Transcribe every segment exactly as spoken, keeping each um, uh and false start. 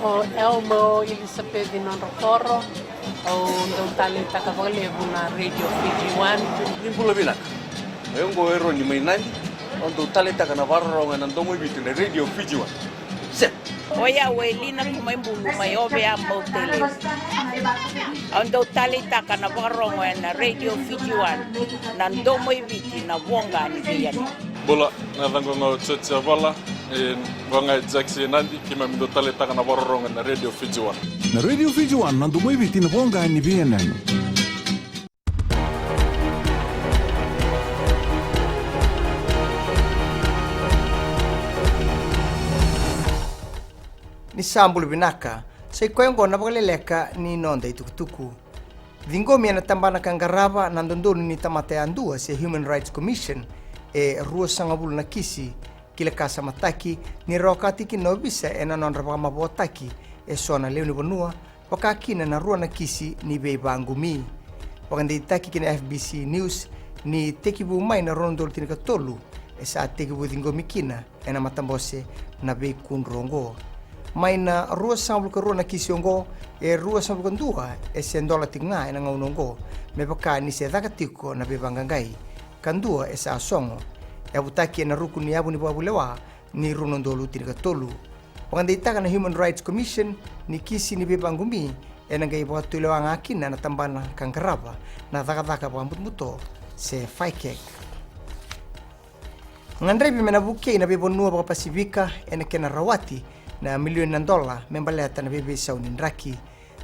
O Elma o Elisapeci Nodrokoro, au dau taleitaka vakalevu na Radio Fiji One. Ni bula vinaka. O yau oqo o Eroni mai Nadi, au dau taleitaka na vakarorogo ena domo i Viti na Radio Fiji One. Set. O yau o Elina Kumaibulu mai Ovea, Mautalevu. Au dau taleitaka na vakarorogo ena Radio Fiji One, na domo i Viti, na voqa ni veiyanuyanu. Bula, na yacaqu ga o George Avala, e, vaka ga e Jackson Nadi, keimami dau taleitaka na vakarorogo ena Radio Fiji One. Na Radio Fiji One, na domo i Viti, na voqa ni veiyanuyanu. Ni sa bula vinaka, sa i koya oqo na vakaleleka ni noda itukutuku. Ciqomi ena tabana ka qarava na dodonu ni tamata yadua se Human Rights Commission e ruasagavulu na kisi kilakasamataki ni ra okati kina na ovisa ena nodra vakamavoataki eso na lewe ni vanua, vaka kina na rua na kisi ni veivaqumi. Vakadeitaki ki na F B C News ni tekivu mai na rua na udolu tinikatolu, e sa tekivu ciqomi kina ena matabose na veikudru oqo. Mai na ruasagavulu ka rua na kisi oqo, e ruasagavulu ka dua e se dola tiko ga ena gauna oqo, me vaka ni se caka tiko na veivaqaqai, ka dua e sa sogo. E yavutaki ena ruku ni yavu ni vakavulewa ni rua na udolu tinikatolu. Vakadeitaka na Human Rights Commission ni kisi ni veivaqumi ena qai vakatulewa ga kina na tabana ka qarava na cakacaka vakabutobuto se FICAC. Gadrevi me na vukei na veivanua vakaPasifika ena kena rawati na milioni na dola me baleta na veiveisau ni draki.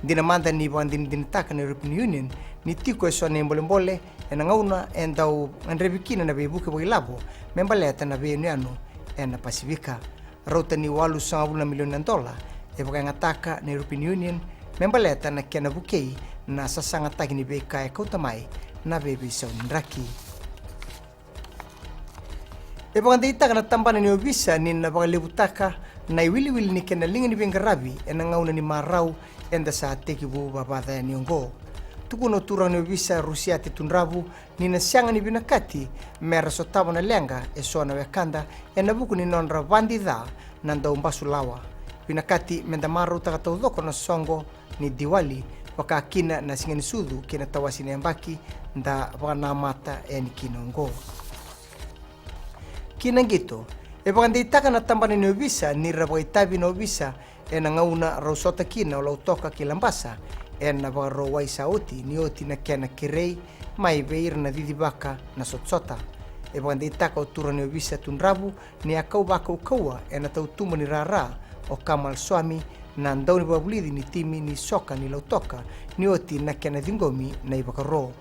Dina mada ni vakadinadinataka na European Union ni tiko eso na ibolebole ena gauna e dau gadrevi kina na veivuke vakailavo me baleta na veiyanuyanu ena Pasifika. Rauta ni walusagavulu na milioni na dola e vakayagataka na European Union me baleta na kena vukei na sasagataki ni veika e kauta mai na veiveisau ni draki. E vakadeitaka na tabana ni ovisa ni na vakalevutaka na iwiliwili ni kena liga ni veiqaravi ena gauna ni marau eda sa tekivu vavaca yani oqo. Tukuna o turaga ni ovisa Rusiate Tudravu ni na sega ni vinakati me ra sotava na leqa eso na wekada ena vuku ni nodra vadi ca na dau basu lawa. Vinakati me da marautaka taucoko na soqo ni Diwali, vaka kina na siga ni sucu kei na tawase ni yabaki da vakanamata yani kina oqo. Ki na qito, e vakadeitaka na tabana ni ovisa ni ra vakaitavi na ovisa ena gauna rau sota kina o Lautoka ki Labasa ena Vakarauwai sa oti, ni oti na kena kerei mai vei ira na cicivaka na sotasota. E vakadeitaka o turaga ni ovisa Tudravu ni a kau vakaukauwa ena tautuba ni rara o Kamal Swami, na daunivakavulici ni timi ni soka ni Lautoka, ni oti na kena ciqomi na ivakaro.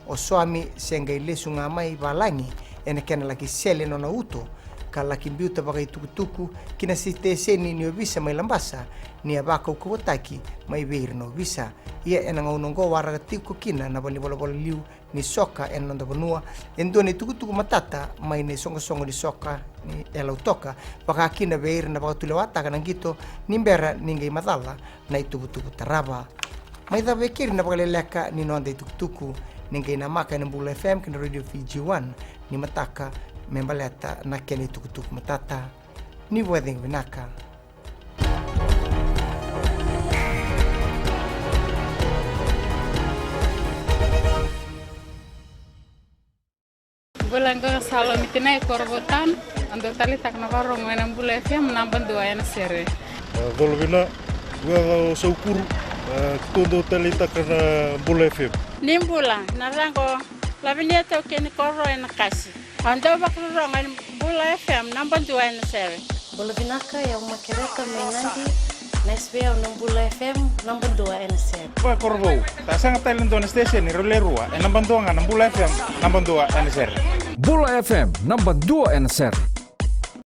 O Swami se qai lesu ga mai valagi ena kena laki sele nona uto, ka laki biuta vakaitukutuku ki na siteseni ni ovisa mai Labasa ni a vakaukauwataki mai vei ira na ovisa. Ia ena gauna oqo waraka tiko kina na valenivolavola liu ni soka ena noda vanua e dua na itukutuku matata mai na isoqosoqo ni soka ni e Lautoka, vaka kina vei ira na vakatulewataka na qito ni bera ni qai macala na ituvatuva tarava. Mai cava e keri na vakaleleka ni noda itukutuku, ni qai namaka ena Bula F M kei na Radio Fiji One ni mataka me baleta na kena itukutuku matata. Ni vakacegu vinaka. Bula, qo o Salomi Tinai, Korovou Town. Au dau taleitaka na vakarorogo ena Bula F M, naba dua ena sere. E, colo vina, o yau o Saukuru, e, keitou dau taleitaka na Bula F M. Ni bula, na yacaqu o Lavinia Taukei ni Koro ena Kasi. Au dau vakarorogo ena Bula F M, naba dua ena sere. Bula vinaka, o yau o Makereta mai Nadi, na S V O na Bula F M, naba dua ena sere. Vakakorovou, sa sega tale e dua na station ni rau le rua, e naba dua ga na Bula F M, naba dua ena sere. Bula F M, naba dua ena sere.